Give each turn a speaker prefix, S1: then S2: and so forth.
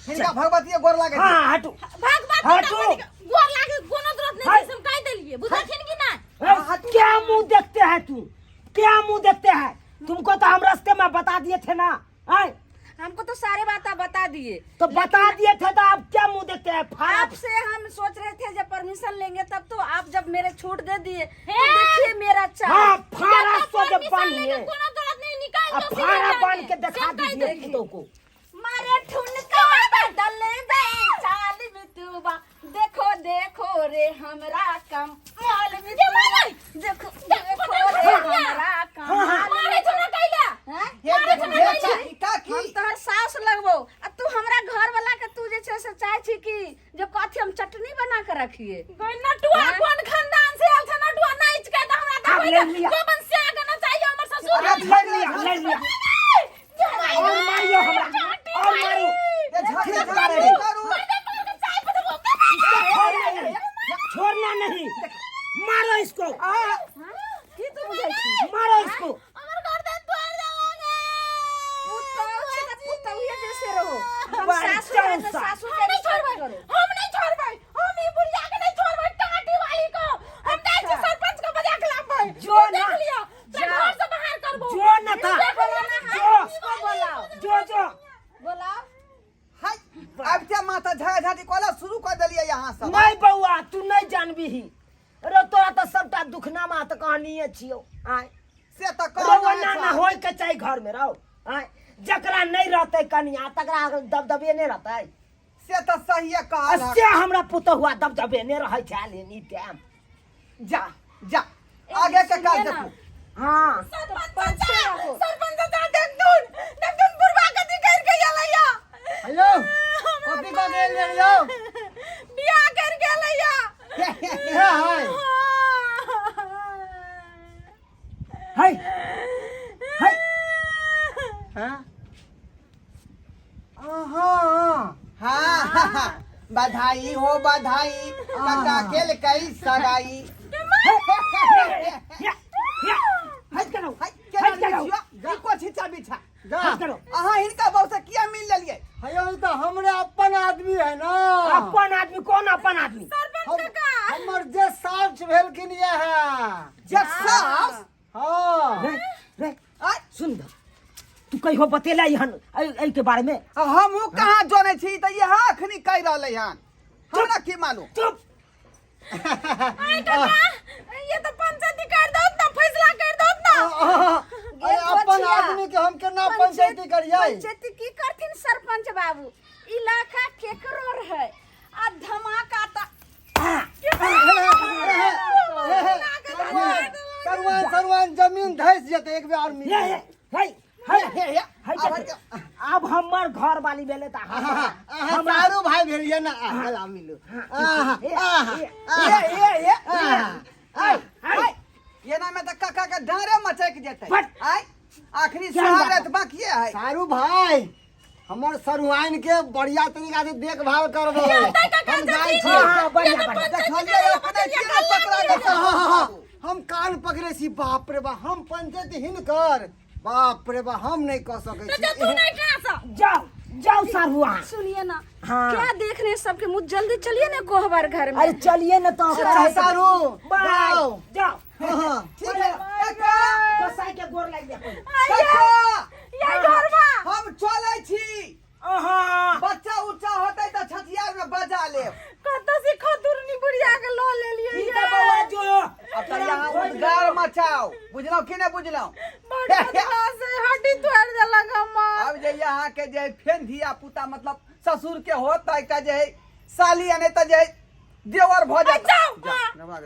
S1: हिनका भगवती गोर लागे
S2: हाँ हटू।
S3: भगवती
S2: हटू।
S3: गोर लागे कोनो जरूरत नहीं
S2: हाय।
S3: छै, हम कहि देलिए बुझलखिन कि नहीं?
S2: ए, क्या मुंह देखते हैं तू? क्या मुंह देखते हैं तुमको? तो हम रास्ते में बता दिए थे ना, आए?
S4: हमको तो सारे बात आप बता दिए।
S2: तो बता दिए थे तो आप क्या मुंह देखते हैं? फाड़ा।
S4: आपसे हम सोच रहे थे जब परमिशन लेंगे तब, तो आप जब मेरे छूट दे दिए तो देखिए मेरा चाल।
S2: हाँ, फाड़ा
S3: जब
S2: सो जब
S3: परमिशन
S2: बांध
S3: लेके
S2: लिए
S3: कोनो जरूरत नहीं, निकाल
S2: अब
S3: दो सीधे
S2: फाड़ा
S3: जाके।
S2: बांध के दिखा
S3: सब कह
S2: दीजिए
S3: दीजिए।
S2: कुत्तों को।
S4: मारे ठुनका बदल गई चाल बितुबा, देखो देखो रे हमरा कम माल बितुबा, देखो देखो रे हमरा कम
S3: मारे छौ ना कैला?
S4: हैं?
S1: हे देखो हे चाची काकी,
S4: हम तोहर सास लगबो आ तू हमरा घर वाला के तू जे छै से चाहे छी कि जे कथी हम चटनी बना के रखिए।
S3: गई नटुआ, कोन खानदान से आयल छै नटुआ? नाच के तऽ हमरा
S2: आब
S3: देखबै
S2: ले
S3: तऽ
S2: लिया।
S3: जोबन से आगे न चाहिए हमर ससुर।
S1: अरे
S2: ले लिया, ले लिया। और मारियो हमरा, और मारो।
S1: ये झांकी झांकी करू।
S2: इसको छोड़ना नहीं, छोड़ना नहीं, मारो इसको।
S4: की तू बुझै छी?
S2: मारो इसको।
S3: हमर गर्दन तोड़ देवांगे।
S4: पुतहु छै तऽ पुतहुए जैसे रहो। हम
S2: बार
S4: सासु है तऽ
S2: चौसा।
S4: सासु
S3: हम
S4: के
S3: नहीं
S4: रिस्पेक्ट
S3: छोड़बै,
S4: करो।
S3: हम नहीं छोड़बै, हम ई बुढ़िया के नहीं छोड़बै, टाटी वाली को। हम जाइ छी सरपंच के बजा के लाबबै।
S2: जो
S3: तू
S2: ना।
S3: देख लियो, तोरा
S4: जाओ।
S3: घर से बाहर करबो।
S2: जो ना था।
S3: देख लियो ना।
S2: जो।
S4: इसको बोलाओ।
S2: जो जो।
S4: बोलाओ।
S1: हाय, आब के माथा झगड़ा झाटी कोला शुरू कर देलिए यहाँ सब।
S2: नहीं बौआ, तू नहीं जानबी ही रे, तोरा तऽ सबटा दुखनामा तऽ कहानिए छियौ। आय
S1: से तऽ
S2: रौ,
S1: कहना
S2: ना ना होय के चाही घर में रहो। आय, जकरा नहीं रहतै कनिया तकरा दबदबे नहि रहतै।
S1: से तऽ सहिए
S2: आ
S1: कहल।
S2: से हमरा पुतहुआ दबदबे नहि रहै छै एनी टाइम।
S1: जा जा, आगे के काज
S4: सुनिए ना।
S1: देखू।
S2: हाँ।
S3: सरपंच
S4: पंचे
S3: चाचा,
S4: रहो।
S3: सरपंच चाचा, देख दून, देख दून, बुढ़वा कथी कर के एलैया।
S5: हेलो, कथी कऽ के एलियै यौ?
S3: बियाह कर के एलैया।
S5: इएह है?
S2: है है।
S5: हैं? अहाँ।
S1: हाँ, बधाई हो बधाई, काका केल कई सगाई।
S2: या या, हट करो।
S1: हाय, केना
S2: हट करो।
S1: छियो? ई को छिचा बिछा?
S5: जा।
S2: हट करो।
S1: अहाँ हिनका बहु से किया मिल लेलिए?
S5: हेयौ, ई तऽ हमरे अपन आदमी है ना।
S2: अपन आदमी? कौन अपन आदमी?
S5: हमर जे सास भेलखिन ये है।
S1: जे सास?
S5: हाँ।
S2: रे रे।
S1: आय।
S2: सुन द, तू कहियो बतेला हन एहि के बारे में?
S1: हमहूँ कहाँ जानै छी, तऽ इएह अखनी कहि रहलै हन, हमरा की मालूम।
S2: चुप।
S3: आय काका, ये तो पंचायती कर दो ना, फैसला कर दो ना।
S5: अरे अपन
S4: बचिया।
S5: आदमी के हम केना पंचायती करियै?
S4: पंचायती की करथिन सरपंच बाबू? इलाका केकरो रहे आ धमाका त
S5: सरुआन सरुआन जमीन धस जेतै, एक बेर और मिल।
S2: हे हे हे हे।
S1: हे हे।
S2: हे।
S1: आब।
S2: आब हमर घर वाली भेलै तऽ
S5: अहाँ चारू भाई भेलियै ने, अहाँ गला मिलू, आहा, आहा।
S1: हे हे हे।
S2: हे हे।
S1: एना में तऽ काका के डाँरे मचक जेतै।
S2: फट।
S1: आय, आखिरी
S2: क्या
S1: सुहाग
S2: बात?
S1: रात बाकिए है।
S5: सारू भाई, हमर सरुआइन के बढ़िया तरीका से देखभाल करबै, हम जाइ छी।
S2: हाँ, बढ़िया बढ़िया।
S1: देखलियै अपने केना पकड़ा गेल।
S5: हम कान पकड़े छी, बाप रे बाप, हम पंचायत हिनकर, बाप रे बाप, हम नहीं कह सकै
S3: तो
S5: छी।
S3: तू नहीं कहाँ से
S2: जाओ जाओ सारू अहाँ।
S4: सुनिए ना।
S2: हाँ।
S4: क्या देख रहे हैं सबके मुँह? जल्दी चलिए ना कोहबर घर में।
S2: अरे चलिए ना तो।
S5: अच्छा सारू।
S2: बाय।
S5: जाओ।
S2: जाओ।
S5: हाँ।
S1: ठीक है काका।
S2: गोसाई के गोर लागि जाए।
S1: काका,
S3: ये घरवा
S1: हम चलै छी।
S2: अहाँ
S1: बच्चा उच्चा होतै तऽ छठियार में बजा लेब।
S3: कत से खतुरनी बुढ़िया के ल लेलिए।
S2: ठीक है बउआ, जो।
S1: अब तऽ यहाँ उद्गार मचाओ, बुझलहुँ कि नहि बुझलहुँ?
S3: बड़ बदमाश है, हड्डी तोड़ देलक हमर।
S1: अब जे यहाँ के जे फेन धिया पुता मतलब ससुर के होत तऽ एकटा जे है साली आ नहि तऽ जे है देवर भऽ जायत।
S3: जाउ।
S1: जा, गबड़ा गेलै।